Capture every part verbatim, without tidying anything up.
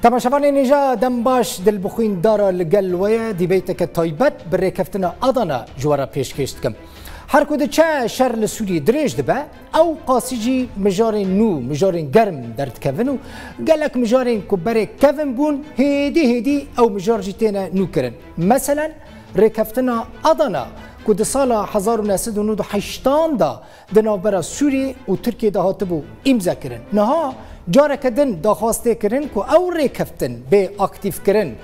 Temaşevanên hêja, dem baş, dilbixwîn dara li gel we ye, dîbeyteke taybet bi rêkeftina Adana ji we re pêşkêş dikim. Her ku diçe şer li Sûriyê dirêj dibe, ew qasî jî mijarên nû, mijarên germ derdikevin û gelek mijarên ku berê kevin bûn, hêdî hêdî ew mijar jî têne nûkirin. Meselen, rêkeftina Adana ku di sala hezar û neh sed û nod û heştan de di navbera Sûriyê û Tirkiyê de hatibû îmzekirin. Niha careke din daxwaz tê kirin ku ew rêkeftin bê aktîfkirin.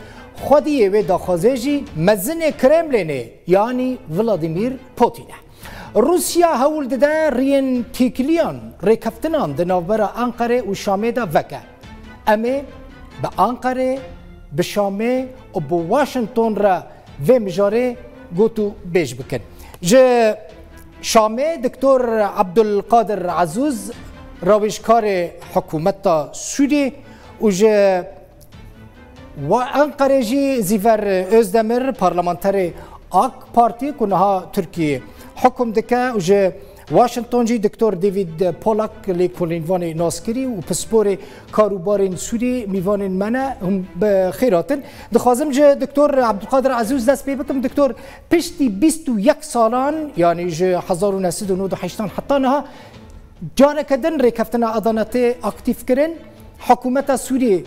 Xwediyê wê daxwazê jî mezinê Kremlênê, yanî Vladimir Putin e. Rûsya hewl dide riyên têkiliyan rêkeftinan di navbera Enqerê û Şamê de veke. Em ê bi Enqerê, bi Şamê û bi Washington re vê mijarê got û bêj bikin. Ji Şamê Doktor Abdulkadir Azûz, rawêjkarê hikûmeta Sûriyê û ji Wa Enqerê jî Zîver Özdemir, parlamenterê AK Partî ku niha Tirkiyê hukm dike û ji Washington jî Doktor David Polak, lêkolînvanê naskirî û pisporê karûbarên Sûriyê mîvanên me ne, hûn bi xêr hatin. Dixwazim ji Doktor Abdulkadir Azîz dest pê bikim. Doktor, piştî bîst û yek salan, yanî ji hezar û neh sed û nod û heştan heta niha, careke din rêkeftina Adana tê aktîf kirin. Hikûmeta Sûriyê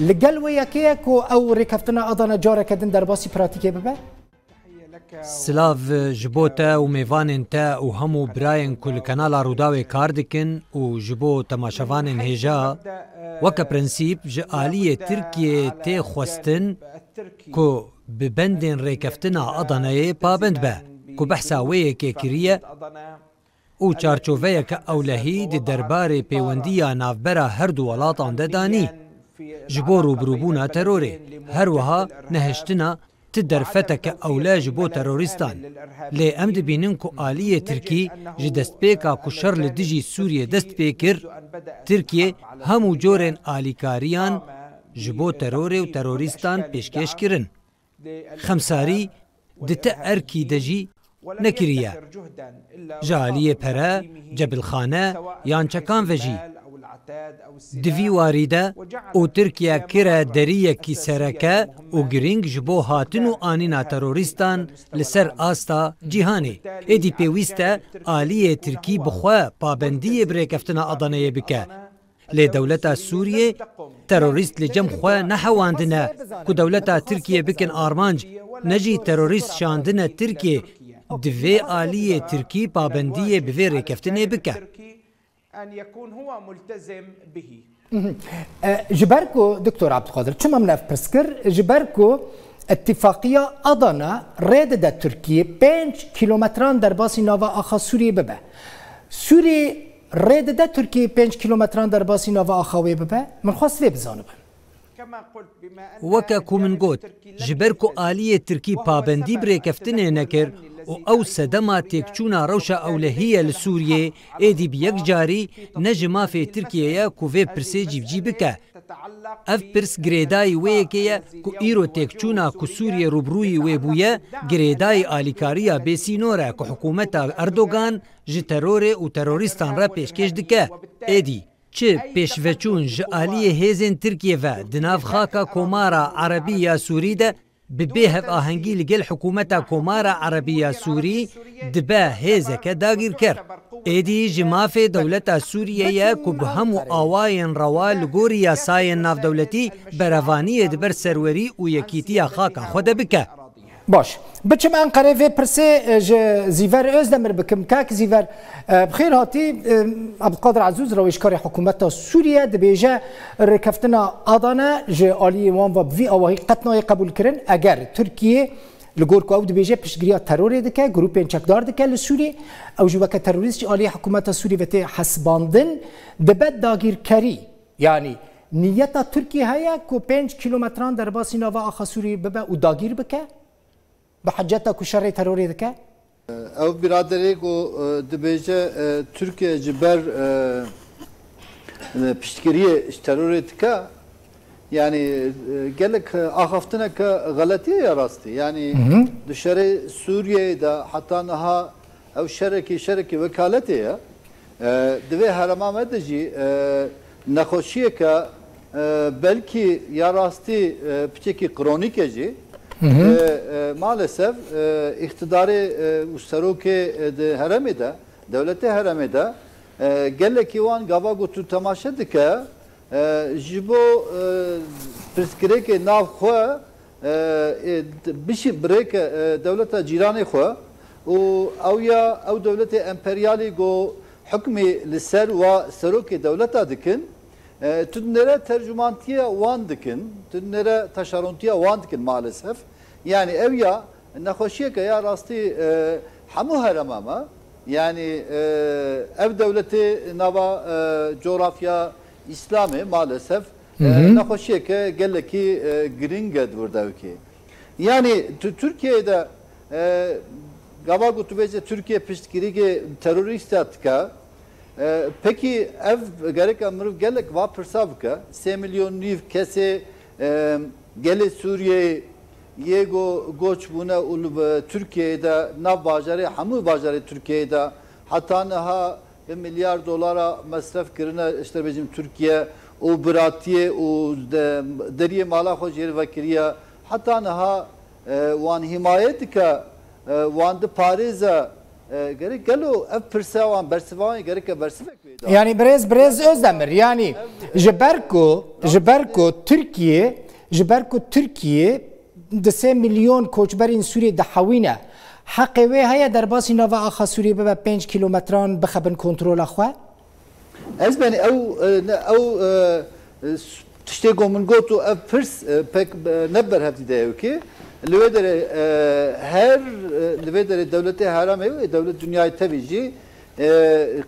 li gel wê yekê ye ku ew rêkeftina Adana careke din derbasî pratîkê bibe? Silav ji bo te û mêvanên te û hemû birayên ku li Kanala Rûdawê kar dikin û ji bo temaşevanên hêja. Weke prensîp, ji aliyê Tirkiyê tê xwestin ku bi bendên rêkeftina Adanayê pabend be, ku behsa wê yekê kiriye û çarçoveyeke ewlehî di derbarê pêwendiya navbera her du welatan de danî. Ji bo rûbirûbûna terorê, her wiha nehiştina ti derfeteke ewle ji bo terorîstan. Lê em dibînin ku aliyê Tirkî ji destpêka ku şer li dijî Sûriyê dest pê kir, Tirkiye hemû corên alîkariyan ji bo terorê û terorîstan pêşkêş kirin. Xemsarî di ti erkî de jî nekiriye. Ji aliyê pere, cebilxane yan çekan ve jî. Di vî warî de û Tirkiye kire deriyekî sereke û girîng ji bo hatin û anîna terorîstan li ser asta cîhanê. Êdî pêwîst e aliyê Tirkî bi xwe pabendiyê bi rêkeftina Adaneyê bike. Lê dewleta Sûriyê terorîst li cem xwe nehewandine ku dewleta Tirkiyê bikin armanc, ne jî terorîst şandine Tirkiyê. Divê aliyê Tirkî pabendiyê bi vê rêkeftinê bike. E, ji ber ku, Doktor Abdulkadir, çima min ev pirs kir? Ji ber ku Îtîfaqiya Adana rê dide Tirkiyê pênc kîlometran derbasî nava axa Sûriyê bibe. Sûriyê rê dide Tirkiyê pênc kîlometran derbasî nava axa wê bibe? Min xwest vê bizanibin. Weke ku min got, ji ber ku aliyê Tirkî pabendî bi rêkeftinê nekir û ew sedema têkçûna rewşa ewlehî ye li Sûriyê, êdî bi yek carî ne ji mafê Tirkiyê ye ku vê pirsê cîbicî bike. Ev pirs girêdayî wê yekê ye ku îro têkçûna ku Sûriye rûbirûyî wê bûye, girêdayî alîkariya bêsînor e ku hikûmeta Erdogan ji terorê û terorîstan re pêşkêş dike. Êdî çi pêşveçûn ji aliyê hêzên Tirkiye ve di nav xaka Komara Erebî ya Sûrî de bi bêhevahengî li gel hikûmeta Komara Erebî ya Sûrî dibe hêzeke dagîrker. Êdî ji mafê dewleta Sûriyê ye ku bi hemû awayên rewa li gorî yasayên navdewletî berevaniyê di ber serwerî û yekîtiya xaka xwe de bike. Baş. Biçim Enqerê vê pirsê, e, ji Zîver Özdemir bikim. Kak Zîver, e, bi xêr hatî, e, Abdulkadir Azûz, rewêjkarê hikûmeta Sûriye, dibêje rêkeftina Adana ji aliyê wan ve bi vî awahî qet nayê qebûlkirin. Eger Tirkiye, li gor ku ew dibêje piştgiriya terorê dike, grûpên çekdar dike li Sûriyê, ew jî weke terorîst ji aliyê hikûmeta Sûriyê ve tê hesibandin, dibe dagîrkerî. Yanî niyeta Tirkiye heye ku pênc kîlometran derbasî nava axa Sûriyê bibe û dagîr bike? Bi heceta ku şerê terorê dike? Ew biraderê ku, e, dibêje, e, Tirkiye ji ber, e, e, piştgiriyê ji terorê dike, yanî, e, gelek, e, axaftineke xeletî ye ya rastî. Yanî Hı hı. di şerê Sûriyeyê de heta niha ew şerekî, şerekî wekaletê ye. E, di vê herêma me de jî, e, nexweşiyeke E, belkî ya rastî, e, piçekî kronîk e jî. Hı hı. E, e, maalesef, e, îqtidarê, e, û serokê, e, di heremê de, dewletê heremê de, e, gelekî wan gava ku tu temaşe dike, e, ji bo, e, pirsgirêkê nav xwe, e, e, bişî birêke, e, dewleta cîranê xwe û ew ya ew dewletê emperyalî ku hukmî li ser wa serokê dewleta dikin, e, tu dinêre tercûmantiya wan dikin, tu dinêre teşarontiya wan dikin maalesef. Yani ev ya nexweşiyeke ya rastî, e, hemû herema me. Yani, e, ev dewletê nava, e, coğrafya Îslamê maalesef, Hı e, hı. nexweşiyeke gelekî, e, girîng e di wir de wekî. Yani tu Tirkiyeyê de, e, gava ku tu bêje Tirkiye piştgirîgê terorîsta dike, e, pekî ev gereke mirov gelek va pirsa bike, sê milyon nîv kesê, e, gelê Sûriyeyê yê go-, goç bûne û li, e, Tirkiyeyê de, nav bajarê, hemû bajarê Tirkiyeyê de heta niha bi milyar dolara mesref kirine, işte bêjim Tirkiye û biratiyê û de-, deriyê mala xwe jê re vekiriye. Heta niha, e, wan hîmaye dike, e, wan diparêze. E, gerek gelo ev pirse wan bersiva wan gereke bersivek wê da. Yani birêz, birêz Özdemir, yani ji ber ku, ji ber ku Tirkiye, ji ber ku Tirkiye di sê milyon koçberên Sûriyê dihewîne, heqê wê heye derbasî nava axa Sûriyê bibe pênc kîlometran bixe bin kontrola xwe? Ez benî ew, e, ne, ew, e, e, s-, tiştê ku min got û ev pirs, e, pek, e, ne berhevdî de ye wekî. Li wê derê, e, her, e, li wê derê dewletê heremê û dewlet dinyayê tevî jî, e,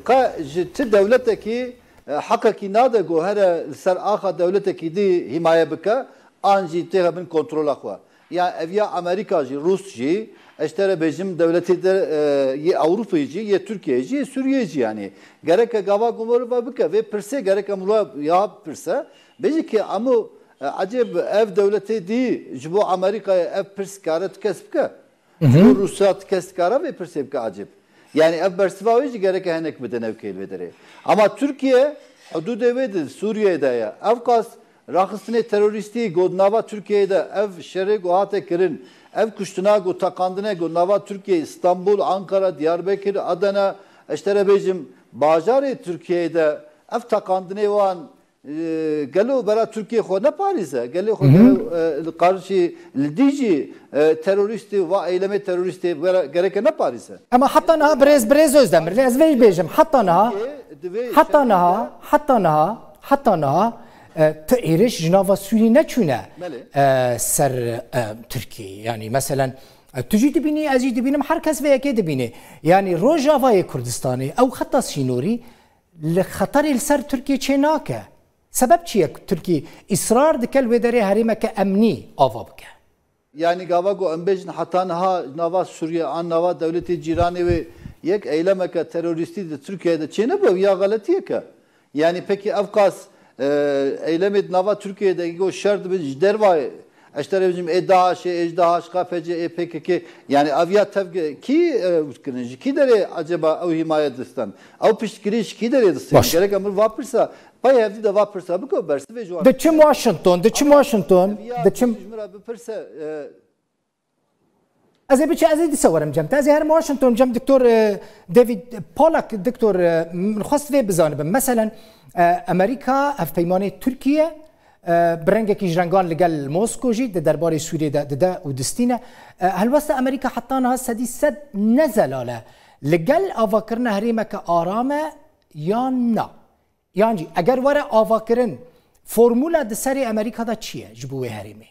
qe ji ti dewletekî, e, heqekî nade ku here li ser axa dewletekî dî hîmaye bike, an jî têxe bin kontrola xwe. Ya ev ya Amerîka jî, Rûs jî, ez ji te re bêjim, dewletê de, e, yê Ewropayê jî, yê Tirkiyeyê jî, yê Sûriyeyê jî, yanî gereke gava ku mirov ve bike, vê pirsê gereke mirov ya bipirse, bêje ki hemû, e, ecêb ev dewletê dî ji bo Amerîkayê ev pirs kare ti kes bike? Hı hı. Ji bo Rûsya ti kes dikare vê pirsê bike ecêb? Yani ev bersiva wê jî gereke hinek bidin ew kêl vê derê. Ama Tirkiye hududê wê di Sûriyeyê de ye. Ev qas raxistinê terorîstî got nava Tirkiyeyê de ev şerê ku hate kirin, ev kuştina ku teqandine ku nava Tirkiyeyê, Stenbul, Ankara, Diyarbekir, Adana, ez ji te re bêjim, bajarê Tirkiyeyê de ev teqandinê wan, e, gelo bera Tirkiyê xwe neparîze? Gelê xwe Hı hı. gelo, e, li karşî li dijî, e, terorîstê va eylemê terorîstê bera gereke neparîze? Ama heta niha birêz, birêz Özdemir, ez vê bêjim, heta niha, Tirkiye di vê heta şerê niha, de heta niha, heta niha, e, ti êriş ji nava Sûrî neçûne, Belê. e, ser, e, Tirkiyê. Yani meselen, e, tu jî dibînî, ez jî dibînim, her kes vê yekê dibîne. Yani Rojavayê Kurdistanê, ew xeta sînorî li xeterê li ser Tirkiyê çê nake. Sebeb çi ye ku Tirkiyê îsrar dike li wê derê herêmeke emnî ava bike? Yani gava ku em bêjin heta niha nava Sûriye an nava dewletê cîranê wê yek eylemeke terorîstî di Tirkiye de çênebû, ev ya xeletiyek e. Yani pekî ev qas, e, eylemê di nava Tirkiye de ku şer dibin ji dervayê, ez ji te re bêjim ê DAIŞ'ê, ê ji DAIŞ, K P C, ê P K K, yani ev ya tev kî, e, kirin, ji kî derê acaba ew hîmaye distin? Ew piştgirî ji kî derê distin? Baş. Gerek em va pirsa, pay hevdî de va pirsa bike û bersivê ji wan. Diçim Washington, diçim Washington, Ev ya diçim ji min re bipirse, e, Ez ê biçe, ez ê dîsa werim cem te. Ez ê herim Washington cem Doktor, e, David Pollack, Doktor, e, min xwest vê bizanibim. Meselen, e, Amerîka hevpeymanê Tirkiye, e, bi rengekî ji rengan li gel Mosko jî di derbarê Sûriyê de dide û distîne. E, helwesta Amerîka heta niha sedî sed ne zelal e. Li gel avakirina herêmeke aram e yan na? Yan jî eger were avakirin, formûla di serê Amerîka de çi ye ji bo wê herêmê?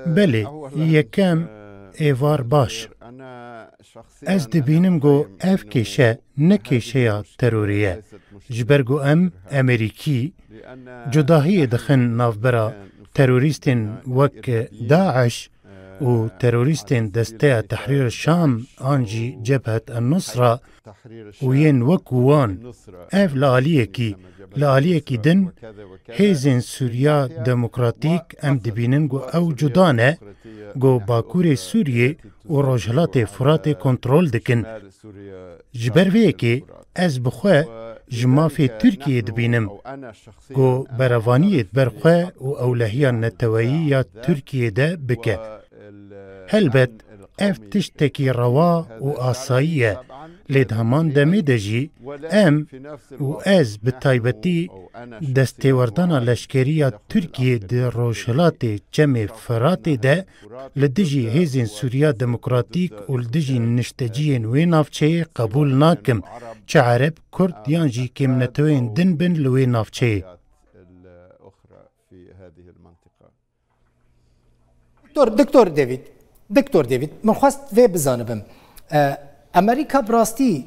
Belê, yekem êvar baş. Ez dibînim ku ev kêşe ne kêşeya terorê ye. Ji ber ku em Amerîkî cudahiyê dixin navbera terorîstên wek DAIŞ û terorîstên Desteya Tehrîr Şam an jî Cebhet en-Nusra û yên wekî wan. Ev li aliyekî, li aliyekî din hêzên Sûriya Demokratîk em dibînin ku ew cuda ne, ku Bakurê Sûriyê û Rojhilatê Furatê kontrol dikin. Ji ber vê yekê ez bi xwe ji mafê Tirkiyê dibînim ku berevaniyê di ber xwe û ewlehiya neteweyî ya Tirkiyê de bike. Helbet ev tiştekî rewa û asayî ye, lê di heman demê de jî em û ez bi taybetî destêwerdana leşkerî ya Tirkiyê di rojhilatê Çemê Firatê de li dijî hêzên Sûriya Demokratîk û li dijî nişteciyên wê navçeyê qebûl nakim, çi Ereb, Kurd yan jî kêmneteweyên din bin li wê navçeyê. Doktor, Doktor David, Doktor David, min xwest vê bizanibim. E, Amerîka bi rastî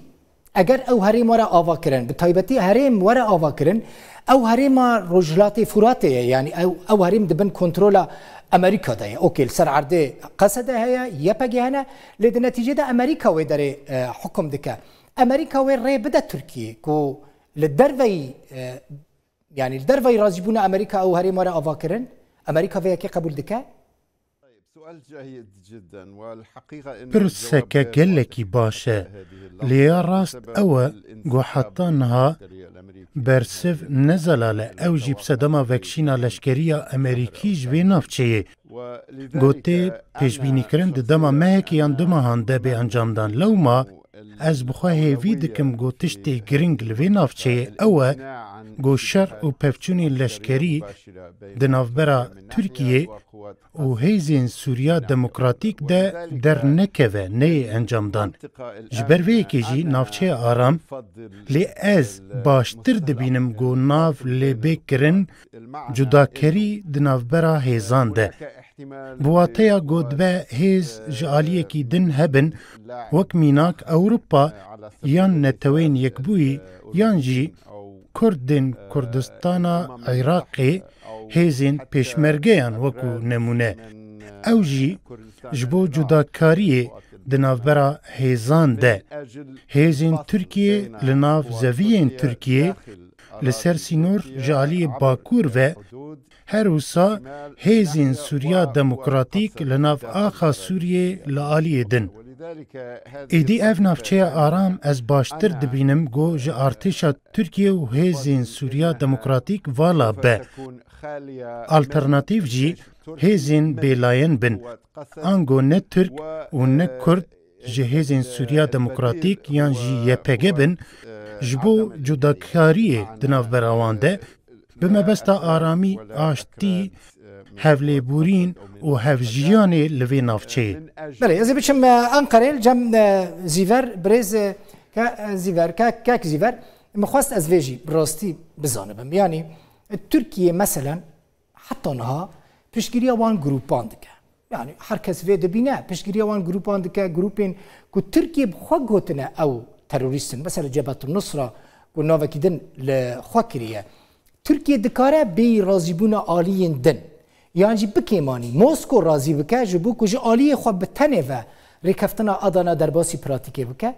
eger ew herêm were ava kirin, bi taybetî herêm were ava kirin, ew herêma Rojhilatê Furatê ye, yanî ew, ew herêm di bin kontrola Amerîka de ye. Okê, li ser erdê Qesede heye, Y P G hene, lê di netîcê de Amerîka wê derê e, hukum dike. Amerîka wê rê bide Tirkiyê ku li derveyî e, Yanî li derveyî razîbûna Amerîka ew herêm were avakirin? Amerîka vê yekê qebûl dike? Pirseke gelekî baş e. Lê ya rast ew e ku heta niha bersiv ne zelal e. Ew jî bi sedema vekşîna leşkerî ya Amerîkî ji vê navçeyê. Gotê pêşbînîkirin di dema mehekê yan du mehan de bê encamdan. Lewma ez bi xwe hêvî dikim ku tiştê girîng li vê navçeyê ew e ku şer û pevçûnên leşkerî di navbera Tirkiyê û hêzên Sûriya Demokratîk de dernekeve, neyê encamdan. Ji ber vê yekê jî navçeya aram, lê ez baştir dibînim ku nav lê bê kirin, cudakerî di navbera hêzan de. Bi wateya ku dibe hêz ji aliyekî din hebin, wek mînak Ewropa yan Neteweyên Yekbûyî yan jî Kurdên Kurdistana Iraqê, hêzên pêşmergeyan wekû nemûne. Ew jî ji bo cudakariyê di navbera hêzan de, hêzên Tirkiyê li nav zeviyên Tirkiyê, li ser sînor ji aliyê Bakur ve, her wisa hêzên Sûriya Demokratîk li nav axa Sûriyê li aliyê din. Êdî ev navçeya aram ez baştir dibînim ku ji artêşa Tirkiye û hêzên Sûriya Demokratîk vala be. Alternatîf jî hêzên bêlayen bin. Ango ne Tirk û ne Kurd ji hêzên Sûriya Demokratîk yan jî Y P G bin, ji bo cudakariyê di navbera wan de, bi mebesta aramî, aştî, hevlêborîn û hevjiyanê li vê navçeyê. Belê, ez ê biçim e, Enqerê, li cem e, Zîver, birêz e, ke, e, Zîver, ke, kek Zîver, min xwest ez vê jî bi rastî bizanibim. Yanî, e, Tirkiye, meselen, heta niha piştgiriya wan grûpan dike. Yani her kes vê dibîne, piştgiriya wan grûpan dike, grûpên ku Tirkiye bi xwe gotine ew terorîst in. Mesela Cebhetul Nusra ku navekî din li xwe kiriye. Tirkiye dikare bêyî razîbûna aliyên din. Yan jî bikêmanî Mosko razî bike ji bo ku ji aliyê xwe bi tenê ve rêkeftina Adana derbasî pratîkê bike.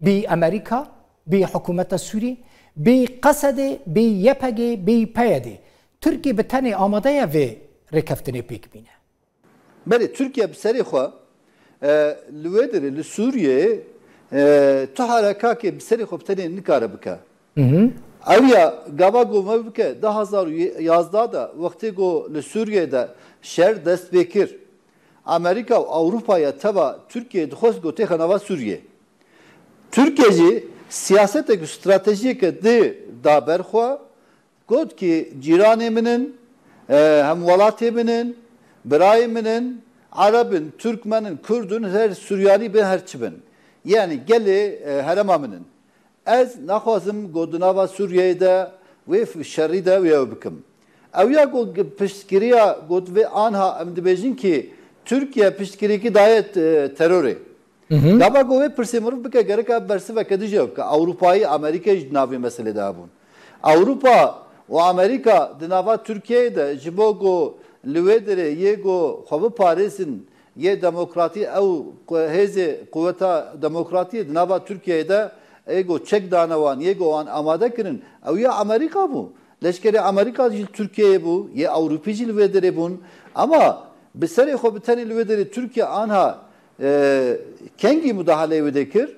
Bêyî Amerîka, bêyî hikûmeta Sûrî, bêyî Qesedê, bêyî Y P G, bêyî P Y D. Tirkiye bi tenê amade ye vê rêkeftinê pêk bîne. Belê, Tirkiye bi serê xwe, e, li wê derê, li Sûriyeyê, e, tu herekakê bi serê xwe bi tenê nikare bike. Ew ya gava ku me bike, du hazar û yazdeh de, wextê ku li Sûriyeyê de şer dest pê kir, Amerîka û Ewropa ya teva Tirkiye dixwest ku têxe nava Sûriyê. Tirkiye jî siyasetek û stratejiyeke dî da ber xwe, got ki cîranê min in, e, hemwelatê min in, birayê min in, Ereb in, Tirkmen in, Kurd in, her Suryanî bin, her çi bin. Yanî gelê, e, herêma min in. Ez naxwazim ku di nava Sûriyeyê de wê f-, şerî de wê ew bikim. Ew ya ku g-, piştgiriya ku divê anha em dibêjin ki Tirkiye piştgirîkî daye t-, terorê. Gava ku wê pirsê mirov bike, gerek ev bersiveke dijî ew bike. Ewropayî, Amerîkayê jî di nav vê meselê de hebûn. Ewropa û Amerîka di nava Tirkiyeyê de ji bo ku li wê derê yê ku xwe biparêzin, yê demokratî, ew qu-, hêzê quweta demokratiyê di nava Tirkiyeyê de ê ku çek dane wan, yê ku wan amade kirin, ew ya Amerîka bû. Leşkerê Amerîka jî li Tirkiyeyê bû, yê Ewropî jî li wê derê bûn. Ama bi serê xwe bi tenê li wê derê Tirkiye anha, e, kengî mudahaleyê wê dê kir?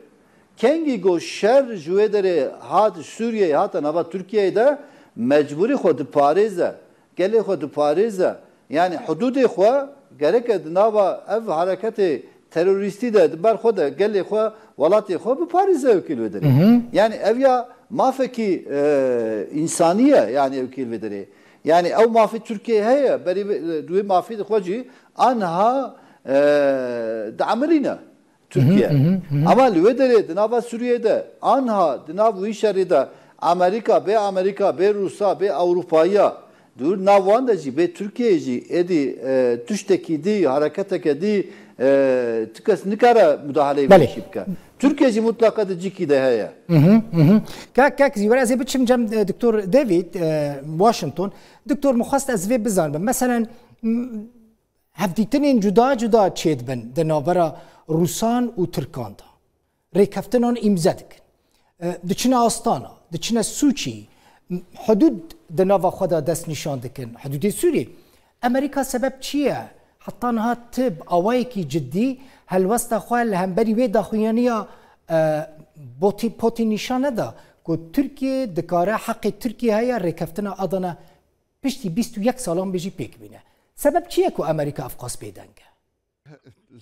Kengî ku şer ji wê derê hat Sûriyeyê hate nava Tirkiyeyê de, mecbûrî xwe diparêze, gelê xwe diparêze. Yanî hudûdê xwe gereke di nava ev hareketê terorîstî de, di ber xwe de gelê xwe, welatê xwe biparêze ewkî li wê derê. Yanî ev ya mafekî, e, însanî ye, yanî ewkî li wê derê. Yanî ew mafê Tirkiyeyê heye, berî vê, di wê mafê de xwe jî anha, e, diemilîne. Tirkiye. Ama li wê derê di nava Sûriyê de, anha di nav wî şerê de Amerîka, bê Amerîka, bê Rûsa, bê Ewropayiya, di nav wan de jî, bê Tirkiyeyê jî êdî, e, tiştekî dî, hareketeke dî, e, ti kes nikare mudahaleyê Belê. Vê jî bike. Tirkiye jî mutleqa di cîkî de heye. Kak, kak Zîwer, ez ê biçim cem, e, Doktor David, e, Washington. Doktor, min xwest ez vê bizanim. Meselen, m-, hevdîtinên cuda cuda çêdibin di navbera Rûsan û Tirkan de. Rêkeftinan îmze dikin. E, diçine Astana, diçine Sûçî, m-, hudûd di nava xwe de dest nîşan dikin. Hudûdê Sûrî. Amerîka sebeb çi ye? Heta niha ti bi awayekî cidî helwesta xwe li hemberî wê daxuyaniya, e, Botî-, Potîn nîşan neda ku Tirkiye dikare, heqê Tirkiye heye rêkeftina Adana piştî bîst û yek salan bêjî pêk bîne. Sebeb çi ye ku Amerîka ev qas bêdeng e?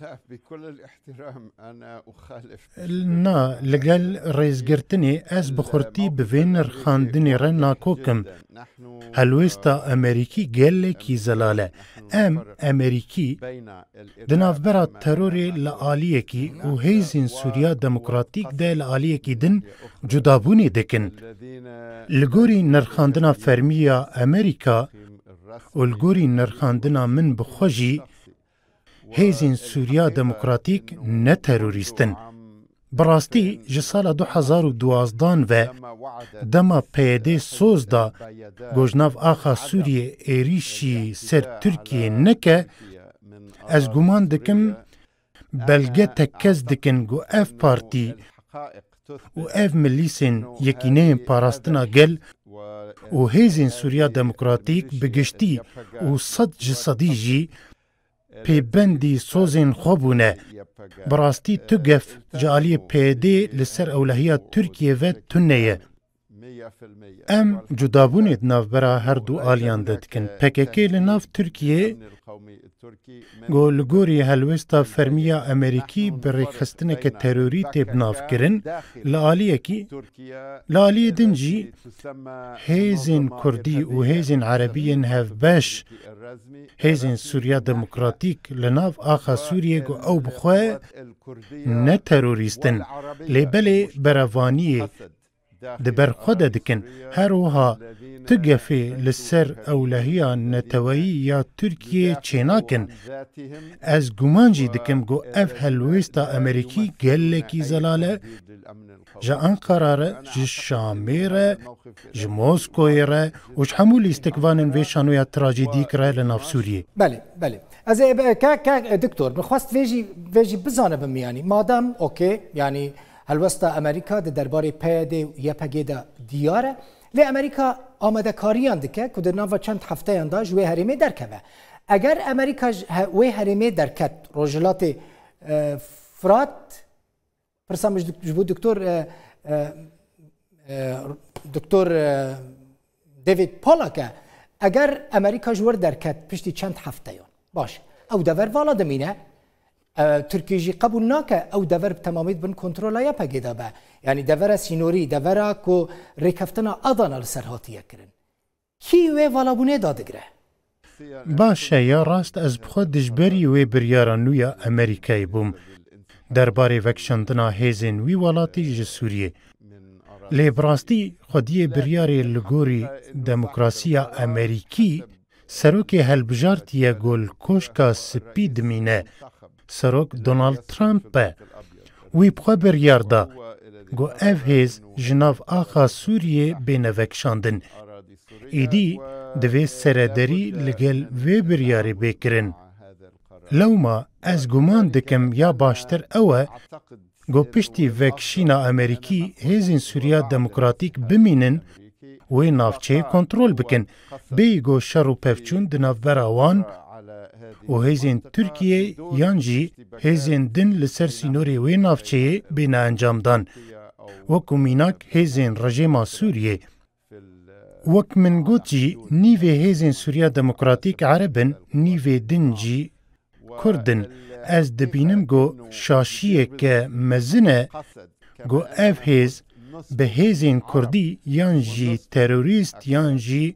لا، بكل الاحترام، أنا أخالف. Na, li gel rêzgirtinê ez bi xurtî bi vê nirxandinê re nakokim. Helwêsta Amerîkî gelekî zelal e. Em, Amerîkî, di navbera terorê li aliyekî û hêzên Sûriya Demokratîk de li aliyekî din cudabûnê dikin. Li gorî nirxandina fermî ya Amerîka û li gorî nirxandina min bi xwe jî, hêzên Sûriya Demokratîk ne terorîst in. Bi rastî ji sala du hezar û duwazdeh ve dema P Y D soz da ku ji nav axa Sûriyê êrîşî ser Tirkiyê neke, ez guman dikim belge tekkez dikin ku ev partî û ev milîsên Yekîneyên Parastina Gel û hêzên Sûriya Demokratîk bi giştî û sed ji sedî jî pêbendî sozên xwe bûne. Bi rastî tu gef ji aliyê P Y D li ser ewlehiya Tirkiye ve tune ye. Em cudabûnê di navbera her du aliyan de dikin. P K K li nav Tirkiye ku li gorî helwêsta fermî ya Amerîkî bi rêkxistineke terorî tê binavkirin, li aliyekî, li aliyê din jî hêzên Kurdî û hêzên Erebî yên hevbeş, hêzên Sûriya Demokratîk li nav axa Sûriyê ku ew bi xwe ne terorîst in, lê belê berevaniyê di ber xwe de dikin. Her wiha tu gefê li ser ewlehiya neteweyî ya Tirkiyê çênakin. Ez guman jî dikim ku ev helwêsta Amerîkî gelekî zelal e. Ji Ankara re, ji Şamê re, ji Moskoyê re û ji hemû lîstikvanên vê şanoya trajîdîk re li nav Sûriyê. Belê, belê. Ez ê, be-, ke, ke, e, doktor, min xwest vê jî, vê jî bizanibim, yanî, madem, okey, yanî, helwesta Amerîka di derbarê P Y D û Y P G de diyar e, lê Amerîka amadekariyan dike ku di nava çend hefteyan de ji wê herêmê derkeve. Eger Amerîka ji he-, wê herêmê derket, Rojhilatê, e, Firat, pirsa min ji dik-, ji bo doktor, e, e, e, doktor, e, David Pollack e, eger Amerîka ji wir derket piştî çend hefteyan, baş, ew dever vala dimîne, e, Tirkiye jî qebûl nake ew dever bi temamî di bin kontrola Y P G de be. Yanî devera sînorî, devera ku rêkeftina Adana li ser hatiye kirin. Kî wê valabûnê dadigre? Baş e, ya rast ez bi xwe dijberî wê biryara nû ya Amerîkayê bûm derbarê vekişandina hêzên wî welatî ji Sûriyê. Lê bi rastî xwediyê biryarê li gorî demokrasiya Amerîkî serokê helbijartiye ku li Koşka Spî dimîne, Serok Donald Trump e. Wî bi xwe biryar da ku ev hêz ji nav axa Sûriyê bêne vekişandin. Êdî divê serederî li gel vê biryarê bê kirin. Lewma ez guman dikim ya baştir ew e ku piştî vekişîna Amerîkî hêzên Sûriya Demokratîk bimînin, wê navçeyê kontrol bikin, bêyî ku şer û pevçûn di navbera wan û hêzên Tirkiyê yan jî hêzên din li ser sînorê wê navçeyê bêne encamdan, wekû mînak hêzên rejêma Sûriyê. Wek min got jî, nîvê hêzên Sûriya Demokratîk Ereb in, nîvê din jî Kurd in. Ez dibînim ku şaşiyeke mezin e ku ev hêz bi hêzên Kurdî yan jî terorîst yan jî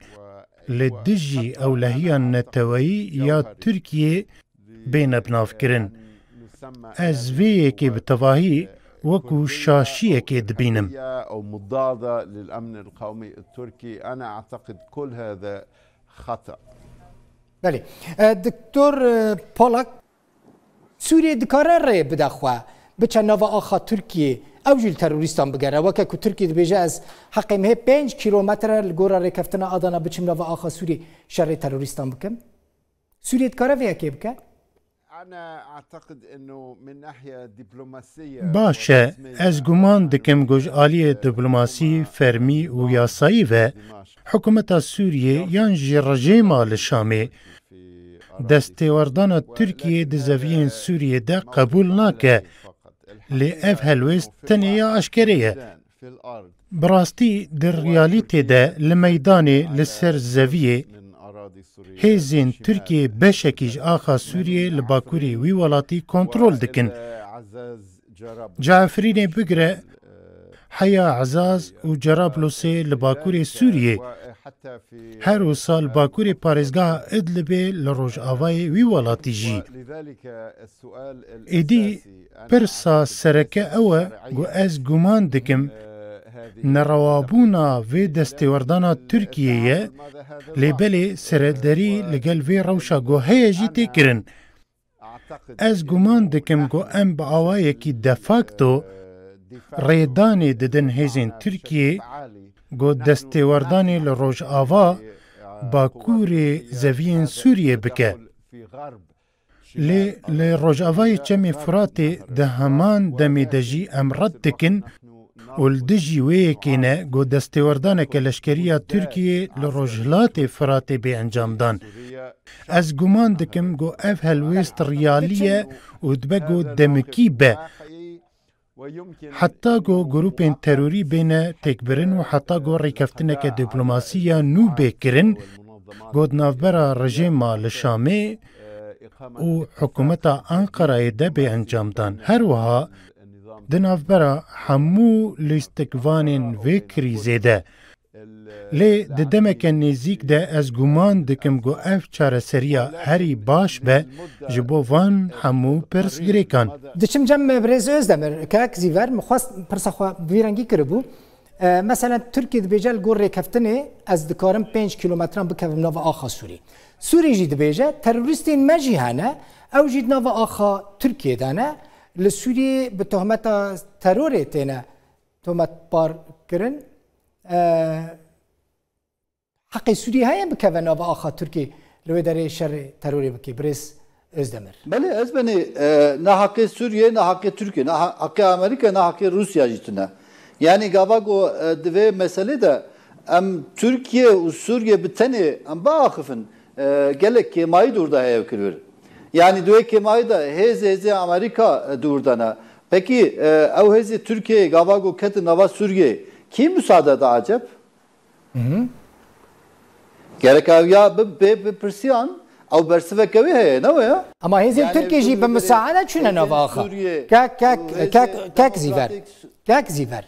li dijî ewlehiya neteweyî ya Tirkiyê bêne binavkirin. Ez vê yekê bi tevahî wekû şaşiyekê dibînim. أو مضادة للأمن القومي التركي، أنا أعتقد كل هذا خطأ. Belê. E, Doktor e, Polak, Sûriyê dikare rê bide xwe, biçe nava axa Tirkiyê, ew jî li terorîstan bigere. Weke ku Tirkiye dibêje ez heqê min hê pênc kîlometre li gora rêkeftina Adana biçim nava axa Sûriyê şerê terorîstan bikim. Sûriyê dikare vê yekê bike? أنا أعتقد أنه من ناحية دبلوماسية Baş e, ez guman dikim ku ji aliyê diplomasî, fermî û yasayî ve hikûmeta Sûriyê yan jî rejêma li Şamê destêwerdana Tirkiyê di zeviyên Sûriyê de qebûl nake. Lê ev helwêst tenê ya aşkerê ye. Bi rastî di realîtê de li meydanê li ser zeviyê hêzên Tirkiyê beşekî ji axa Sûriyê li bakurê wî welatî kontrol dikin. Ji Efrînê bigire heya Ezaz û Cerablusê li bakurê Sûriyê, her wisa li bakurê parêzgeha Idlibê li rojavayê wî welatî jî. Êdî pirsa sereke ew e ku ez guman dikim nerewabûna vê destêwerdana Tirkiyê ye, lê belê serederî li gel vê rewşa ku heye jî tê kirin. Ez guman dikim ku em bi awayekî de facto rêdanê didin hêzên Tirkiyê ku destêwerdanê li Rojava, Bakurê zeviyên Sûriyê bike. Lê li rojavayê Çemê Furatê di heman demê de jî em red dikin û li dijî wê yekê ne ku destêwerdaneke leşkerî ya Tirkiyê li rojhilatê Firatê bê encamdan. Ez guman dikim ku ev helwêst riyalî ye û dibe ku demikî be. Heta ku grûpên terorî bêne têkbirin û heta ku rêkeftineke dîplomasî ya nû bê kirin, ku di navbera rejêma li Şamê û hikûmeta Enqerayê de bê encamdan. Her wiha di navbera hemû lîstikvanên vê krîzê de. Lê di demeke nêzîk de ez guman dikim ku ev çareseriya herî baş be ji bo van hemû pirsgirêkan. Diçim cem Birêz Özdemir, kek Zîver, min xwest pirsa xwe bi vî rengî kiribû. E, Meselen Tirkiye dibêje li gor rêkeftinê ez dikarim pênc kîlometran bikevim nava axa Sûrî. Sûrî jî dibêje terorîstên me jî hene, ew jî di nava axa Tirkiye de ne, li Sûriyê bi tohmeta terorê têne tometbar kirin. E, Heqê Sûriyê heye bikeve nava axa Tirkiyê li wê derê şerê terorê bike, Birêz Özdemir? Belê, ez benî, e, ne heqê Sûriyê, ne heqê Tirkiyê, ne ha- heqê Amerîka, ne heqê Rûsya jî tune. Yanî gava ku, e, di vê meselê de em Tirkiye û Sûriye bi tenê em biaxifin, e, gelek kêmayî dûr de heye kirvir. Yanî di wê kêmayî de hêz hêzê Amerîka, e, dûr de ne. Pekî, e, ew hêzê Tirkiyeyê gava ku ketin nava Sûriyeyê kî musade da aceb? Gerek ew ya bi bê bipirsiyan, ew bersiveke wê heye, ne wê ya? Ama hêzên Tirkiyê jî bi misaade çûne nava axa. Kek, kek, kek, kek Zîver. Kek Zîver.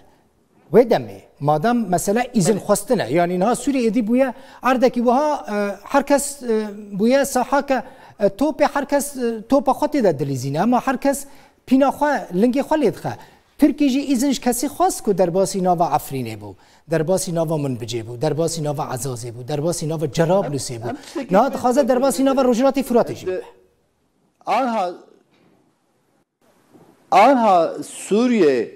Wê demê, madem mesela îzin xwestine, yanî niha Sûriyê êdî bûye erdekî wiha, e, her kes, e, bûye sahake, e, topê, her kes, e, topa xwe tê de dilîzîne, ama her kes pîna xwe, lingê xwe lê dixe. Tirkî jî îzin ji kesî xwest ku derbasî nava Efrînê bû, derbasî nava Minbicê bû, derbasî nava Ezazê bû, derbasî nava Cerablusê bû. Niha dixwaze derbasî nava Rojhilatê Firatê jî bibe. Anha, anha Sûriyeyê,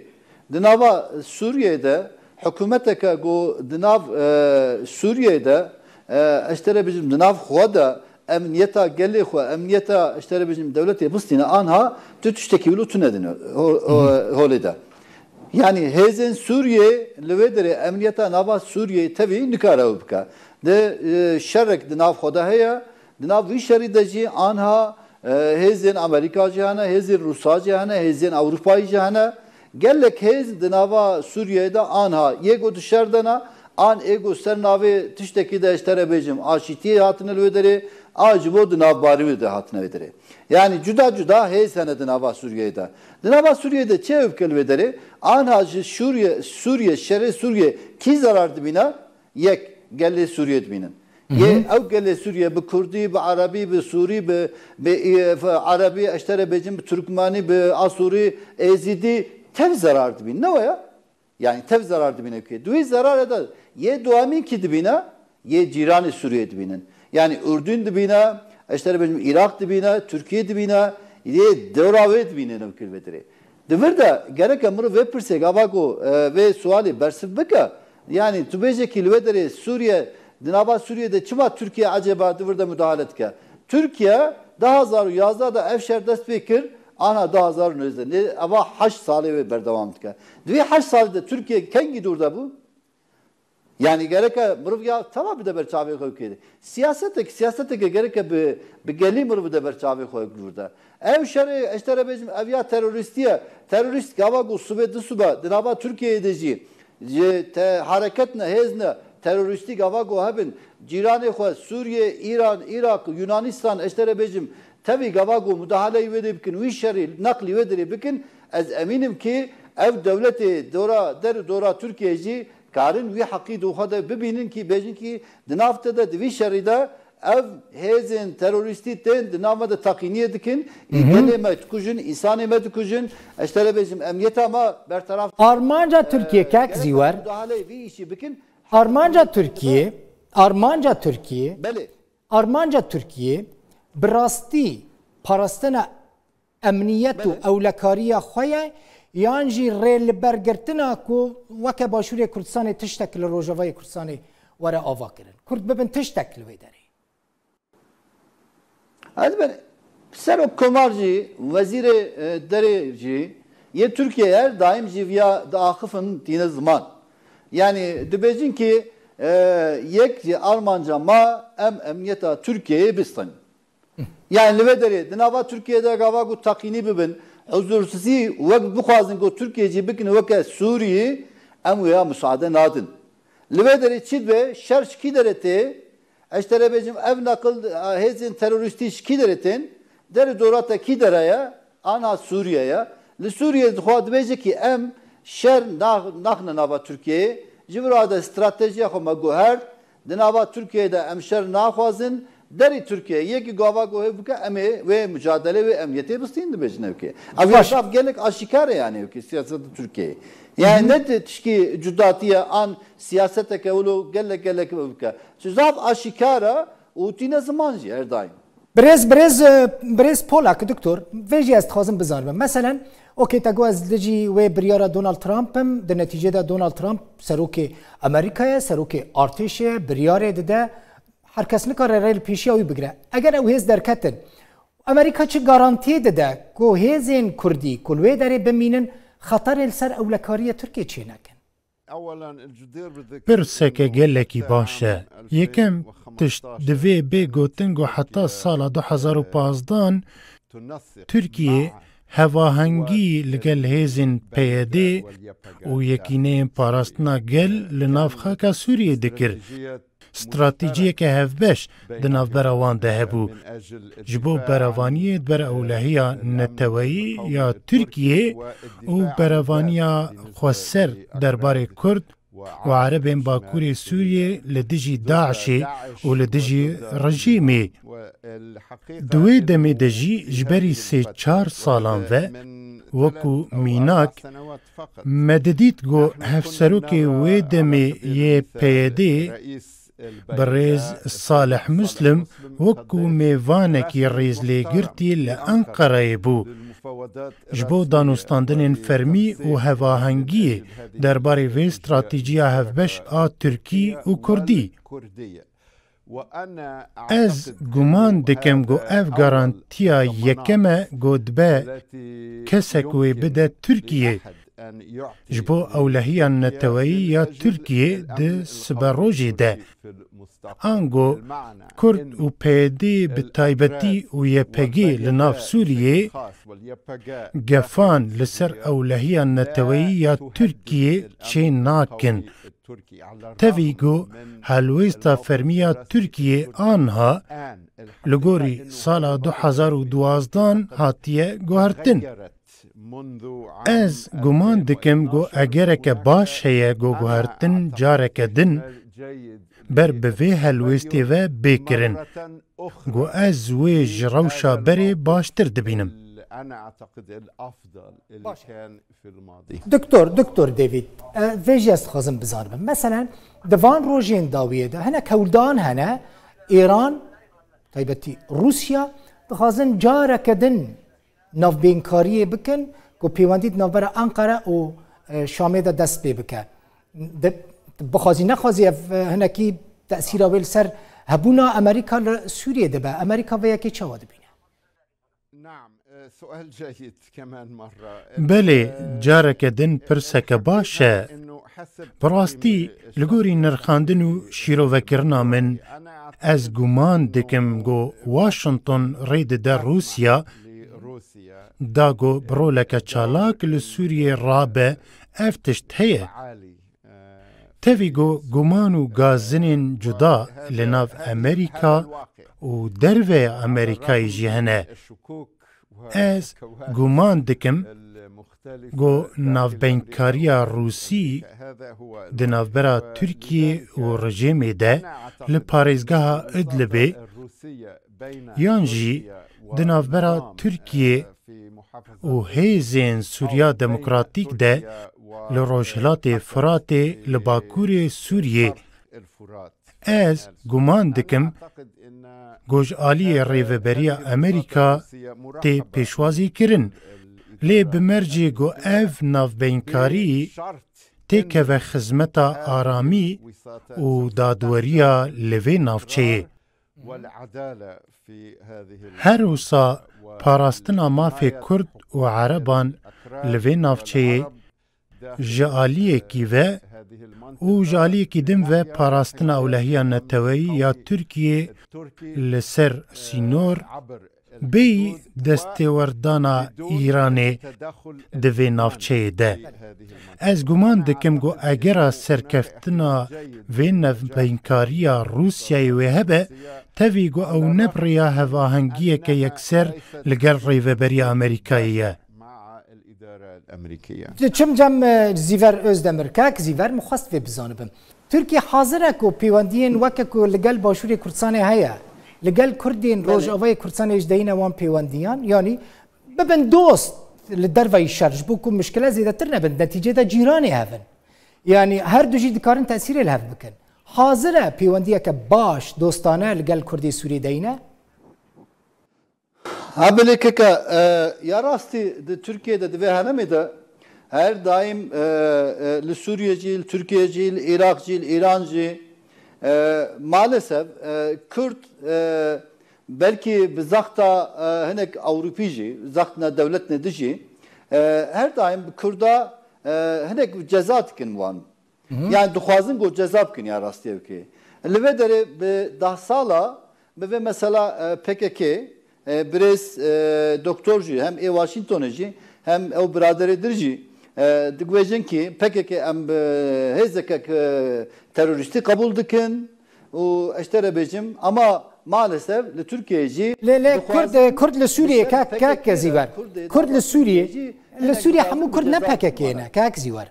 di nava Sûriyeyê de hikûmeteke ku di nav, e, Sûriyeyê de, e, ez ji te re bijim, di nav xwe de emniyeta gelê xwe, emniyeta, ji te re bijim, dewletê bistîne, anha tu tiştekî wilo tune dine ho- ho- holê de. Yanî hêzên Sûriyê li wê derê emniyeta nava Sûriyeyê tevî nikare ew bike. Di, e, şerek di nav xwe de heye, Di nav vî şerî de jî anha, e, hêzên Amerîka jî hene, hêzên Rûsa jî hene, hêzên Ewropayî jî hene. Gelek hêz di nava Sûriyeyê de anha yê ku di şer de ne, an ê ku ser navê tiştekî de ji te re bêjim, aşîtiyê hatine li wê derê, a ji bo di navbarî wê de hatine wê derê. Yanî cuda cuda hêz hene di nava Sûriyeyê de. Di nava Sûriyeyê de çi ew bike li wê derê? Anha ji Sûriye, Sûriye, şerê Sûriye kî zerar dibîne? Yek, gelê Sûriyê dibînin. Yê ew gelê Sûriye bi Kurdî, bi Erebî, bi Sûrî, bi, bi, e, Erebî, ez ji te re bêjim, bi Turkmanî, bi Asûrî, Êzîdî tev zerar dibînin. Ne waya? Yani tev zerar dibîne kê. Duî zerare de yê duamîn kî dibîne? Yê cîranê Sûriyê dibînin. Yani Urdun dibîne, ez ji te re bêjim, Iraq dibîne, Tirkiye dibîne, yê dewra wê dibîne ev kir vê derê. Di vir de gereke mirov vê pirsê gava ku, e, vê sualê bersiv bike. Yani tu bêje kî li wê derê Sûriye, di nava Sûriye de çima Tirkiye ecêba di vir de mudahale dike? Tirkiye du hazar û yazdeh de ev şer dest pê kir, ana du hazar û nêzdeh. Lê eva heşt salê wê berdewam dike. Di vê heşt salê de Tirkiye kengî dûr de bû? Yani gereke mirov ya teva bide ber çavê xwe kê. Siyasetek, siyaseteke gereke bi, bi gelî mirov bide ber çavê xwe dûr de. Ev şerê, ez ji te re bêjim, ev ya terorîstî ye. Terorîst gava ku sibê du sibe di nava Tirkiyeyê de jî ji te hareket ne, hêz ne, terorîstî gava ku hebin, cîranê xwe, Sûriye, Îran, Îraq, Yunanîstan, ez ji te re bêjim, tevî gava ku mudahaleyî wê dê bikin, wî şerî neqlî wê derê bikin, ez emînim kî ev dewletê dora, der û dora Tirkiyeyê jî karin wî heqî di xwe de bibînin kî bêjin kî di nav te de, di vî şerî de ev hêzên terorîstî tên di nav me de teqîniyê dikin, Hı hı. gelê me dikujin, însanê me dikujin, ez ji te re bêjim, emniyeta me berteraf. Armanca Tirkiye, e, kek gerek Zîwer. Mudahaleyê vî îşî bikin. Armanca Tirkiye, armanca Tirkiye, Belê. Armanca Tirkiye bi rastî parastina emniyet û Belê. ewlekariya xwe ye, yan jî rêlibergirtina ku weke Başûrê Kurdistanê tiştek li Rojavayê Kurdistanê were ava kirin. Kurd bibin tiştek li wê derê. Ez ben Serok Komar jî, wezîrê, e, derê jî yê Tirkiyeyê her daîm jî viya diaxifin tîne ziman. Yani dibêjin ki, e, yek jî armanca ma em emniyeta Tirkiyeyê bistînin. Yani li vê derê di nava Tirkiyê de gava ku teqînî bibin, huzursizî wek bixwazin ku Tirkiye jî bikin weke Sûriyê, em wêya musaade nadin. Li vê derê çi dibe, şer ji kî derê tê? Ez ji te re bêjim, ev neqil, hêzên terorîstî ji kî derê tên? Derê dora te kî dere ye? Ana Sûriye ye. Li Sûriye dixwa dibêje ki em şer nax-, naxine nava Tirkiyeyê. Ji vira de stratejiya xwe me guhert. Di nava Tirkiyeyê de em şer naxwazin. Derî Tirkiye yekî gava ku hêv bike, em ê wê mucadelê, wê emniyetê bistîn dibêjin ew kê. Ev Baş. Zaf gelek aşîkar e yani ew kê siyaseta Tirkiyeyê. Yani Hı hı. ne ti-, tişkî cudatiye an siyaseteke wilo gelek gelek ew bike. Ji zaf aşîkar e û tîne ziman jî her daim. Birêz, birêz, e, birêz Polak, doktor, vê jî ez dixwazim bizanim. Meselen, okê, te got ez dijî wê biryara Donald Trump im, di netîcê de Donald Trump serokê Amerîka ye, serokê artêşê ye, biryarê dide, her kes nikare rê li pêşiya wî bigire. Eger ew hêz derketin, Amerîka çi garantiyê dide ku hêzên Kurdî ku li wê derê bimînin, xeterê li ser ewlekariya Tirkiyê çênekin? Pirseke gelekî baş e. Yekem tişt divê bê gotin ku heta sala du hazar û pazdeh Tirkiye hevahengî li gel hêzên P Y D û Yekîneyên Parastina Gel li nav xaka Sûriyê dikir. Stratejiyeke hevbeş di navbera wan de hebû. Ji bo berevaniyê di ber ewlehiya neteweyî ya Tirkiyê û berevaniya xweser derbarê Kurd û Erebên Bakurê Sûriyê li dijî DAIŞê û li dijî rejîmê. Di wê demê de jî ji berî sê çar salan ve wekû mînak me didît ku hevserokê wê demê yê P Y D, birêz Salih Muslim wekû mêvanekî rêzlêgirtî li Enqereyê bû. Ji bo danûstandinên fermî û hevahengiyê derbarê vê stratejiya hevbeş a Tirkî û Kurdî. Ez guman dikim ku ev garantiya yekem e ku dibe kesek wê bide Tirkiyê. Ji bo ewlehiya neteweyî ya Tirkiyê di siberojê de, ango Kurd û P Y D bi taybetî û Y P G li nav Sûriyê, gefan li ser ewlehiya neteweyî ya Tirkiyê çê nakin. Tevî ku helwêsta fermî ya Tirkiyê anha li gorî sala du hezar û duwazdan hatiye guhertin. Ez guman dikim ku egereke baş heye ku guhertin careke din ber bi vê helwêstê ve bê kirin. Ku ez wê ji rewşa berê baştir dibînim. Doktor, Doktor David, e, vê jî ez dixwazim bizanibim. Meselen, di van rojên dawiyê de hinek hewldan hene, Îran, taybetî Rûsya, dixwazin careke din navbênkariyê bikin ku pêwendî di navbera Enqere û, e, Şamê de dest pê bike. De, bixwazî nexwazî ev, e, hinekî tesîra wê li ser hebûna Amerîka li Sûriyê dibe. Amerîka vê yekê çawa dibîne? Belê, careke din pirseke baş e. Bi rastî, li gorî nirxandin û şîrovekirina min, ez guman dikim ku Washington rê dide Rûsya, da ku bi roleke çalak li Sûriyê rabe, ev tişt heye. Tevî ku guman û gazinên cuda li nav Amerîka û derve Amerîkayê jî hene. Ez guman dikim ku navbeynkariya Rûsî di navbera Tirkiyê û rejêmê de li parêzgeha Idlibê yan jî di navbera Tirkiyê û hêzên Sûriya Demokratîk de li rojhilatê Firatê li bakurê Sûriyê. Ez guman dikim ku ji aliyê Rêveberiya Amerîka tê pêşwazî kirin, lê bi mercê ku ev navbeynkarî têkeve xizmeta aramî û dadweriya li vê navçeyê. Her wisa parastina mafê Kurd û Ereban li vê navçeyê ji aliyekî ve û ji aliyekî din ve parastina ewlehiya neteweyî ya Tirkiyê li ser sînor bêyî destêwerdana Îranê di vê navçeyê de. Ez guman dikim ku egera serkeftina vê navbeynkariya Rûsyayê wê hebe, tevî ku ew ne bi rêya hevahengiyeke yekser li gel Rêveberiya Amerîkayê ye. Çim cem, e, Zîver Özdemir, kak Zîver, min xwest vê bizanibim. Tirkiye hazir e ku pêwendiyên weke ku li gel Başûrê Kurdistanê heye, li gel Kurdên Rojavayê Kurdistanê ji deyîne wan pêwendiyan, yanî bibin dost li derveyî şer, ji bo ku mişkile zêdetir nebin, netîcê de cîranê hev in. Yanî her du jî dikarin tesîrê li hev bikin. Hazir e pêwendiyeke baş, dostane li gel Kurdê Sûrî deyîne? Ha belê keke, e, ya rastî di Tirkiyê de, di vê heremê de her daîm, e, e, li Sûriye jî, li Tirkiye jî, li Iraq jî, li Îran jî, e, maalesef, e, Kurd, e, belkî bi zexta, e, hinek Ewropî jî, zextine dewletine dijî, e, her daîm bi Kurda, e, hinek ceza dikin wan. Yanî dixwazin ku ceza bikin ya rastî ew kê. Li vê derê bi deh sala bi vê mesela, e, P K K, e, birêz, e, doktor jî hem ê Washingtonê jî hem ew biraderê dir jî, e, digvêjin kî P K K em bi hêzeke, e, terorîstî qebûl dikin û ez te re bêjim, ama maalesef li Tirkiyeyê jî Lê, lê Kurd, e, Kurd li Sûriyê, kak, kak Zîver. Kurd li Sûriyê, li Sûriyê hemû Kurd ne P K K ne, kak Zîver.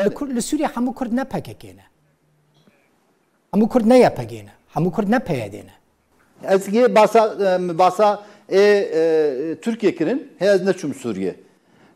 Li Kur-, li Sûriye hemû Kurd ne P K K ne. Hemû Kurd ne Y P G ne. Hemû Kurd ne P Y D ne. Ez yê basa, em, basa ê, e, Tirkiye kirin, hê ez neçûm Sûriye.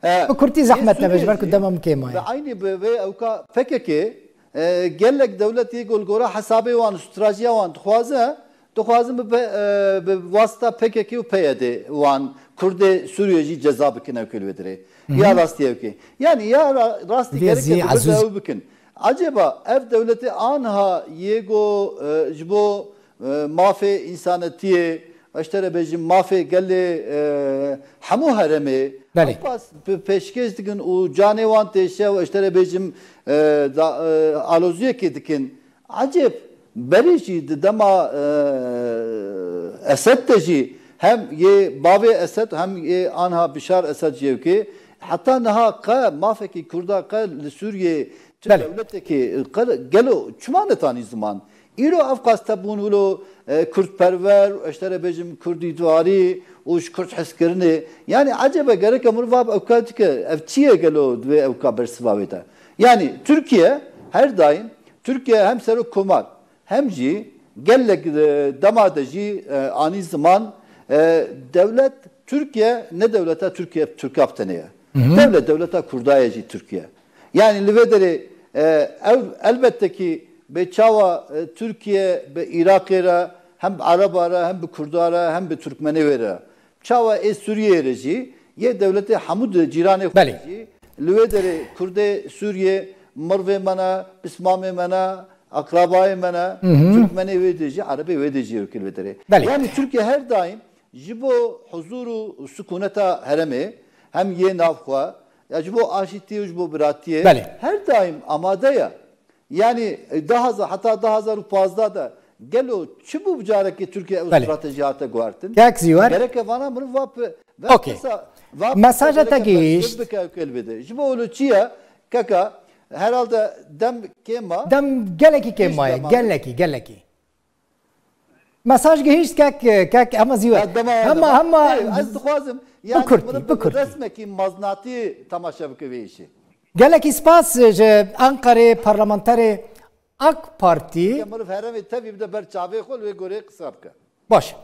E, Bi kurtî zehmet nebe ji ber ku dema min kêm maye. Bi eynî bi vê ewka P K K, e, gelek dewletî ku li gora hesabê wan, strajiya wan dixwaze, dixwazin bi, bi, e, bi wasita P K K û P Y D wan Kurdê Sûriye jî ceza bikin ew kê li wê dirê. Ya rastî ew kê. Yanî ya ra-, rastî gerek e ku ew bikin. Acaba ev dewletê anha yê ku, e, ji bo, e, mafê însanetiyê, ez ji te re bêjim, mafê gelê, e, hemû herêmê Belê. Ewqas pe-, pêşkêş dikin û canê wan têşe û ez ji te re bêjim, e, da, e, aloziyekê dikin. Ecêb, berê jî di dema, e, Esed de jî hem yê bavê Esed hem yê anha Bişar Esed jî ewkê, heta niha qe mafekî Kurda qe li Sûriyê çi Belê. Dewletekê qe gelo çima netanî ziman? Îro ewqas te bûn wilo, e, kurdperwer û ez ji te re bêjim kurdîtwarî û ji kurd hezkirinê. Yanî ecêbe gereke mirov va ewka dike, ev çi ye gelo divê ewka bersiva wê te? Yanî Tirkiye her daîm, Tirkiye hem serok komar, hem jî gelek, e, dema de jî, e, anî ziman, e, dewlet Tirkiye ne dewleta Tirkiye, Tirka bi tenê ye. Dewlet, dewleta Kurda ye jî Tirkiye. Yanî li vê derê, e, ew elbette kî bê çawa, e, Tirkiye bi Iraqê re, hem bi Ereba re, hem bi Kurda re, hem bi Tirkmenê wê re. Çawa ê Sûriyeyê re jî, yê dewletê hemû di cîranê xwe Belê. Jî, li wê derê Kurdê Sûriyê mirvê me ne, pismamê me ne, akrabayê me ne, Hı hı. Tirkmenê wê de jî, Erebê wê de jî ewkê li vê derê. Belê. Yanî Tirkiye her daîm ji bo huzûr û sikûneta herêmê, hem yê navxwe, ya ji bo aşîtiyê û ji bo biratiyê Belê. Her daîm amade ye. Yanî, e, du hazar, heta du hazar û pazdeh de gelo çi bû bi carekê Tirkiye ew Belê. Strateji hate guhertin? Kek Zîwer. Gereke vana mirov va pe-, va Okey. Pirsa, va Mesaja pirsa te gereke gihîşt. Bike ew kêl bide. Ji bo wilo çi ye? Keka, herhalde dem kêm ma. Dem gelekî kêm Hiç maye, dem gelekî, gelekî. Mesaj gihîşt kek, kek, hema Zîwer. Ya dema Hema, hema. Hema Ê, ez dixwazim, yani Bi kurtî, bunu bi bir kurtî. Resmekî maznatî temaşe bike vê işê. Gelekî spas ji Ankarê parlamenterê AK Partî. Ya mirov heremê tevî bide ber çavê xwe, li wê gorê qisa bike. Baş.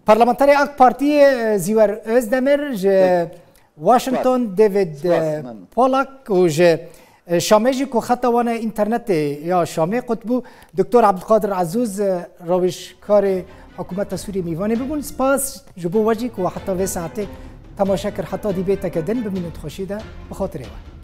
Parlamenterê AK Partî, e, Zîwer Özdemir ji Peki. Washington, Spas. David, Spas, e, memnun. Polak û ji, e, Şamê jî ku xeta wan e înternetê ya Şamê qut bû, Doktor Abdulkadir Azûz, e, rewişkarê hikûmeta Sûriyê mîvanê bibûn. Spas ji bo we jî ku we heta vê saetê temaşe kir. Heta dîbêteke din bimînin di xweşî de. Bi xatirê we.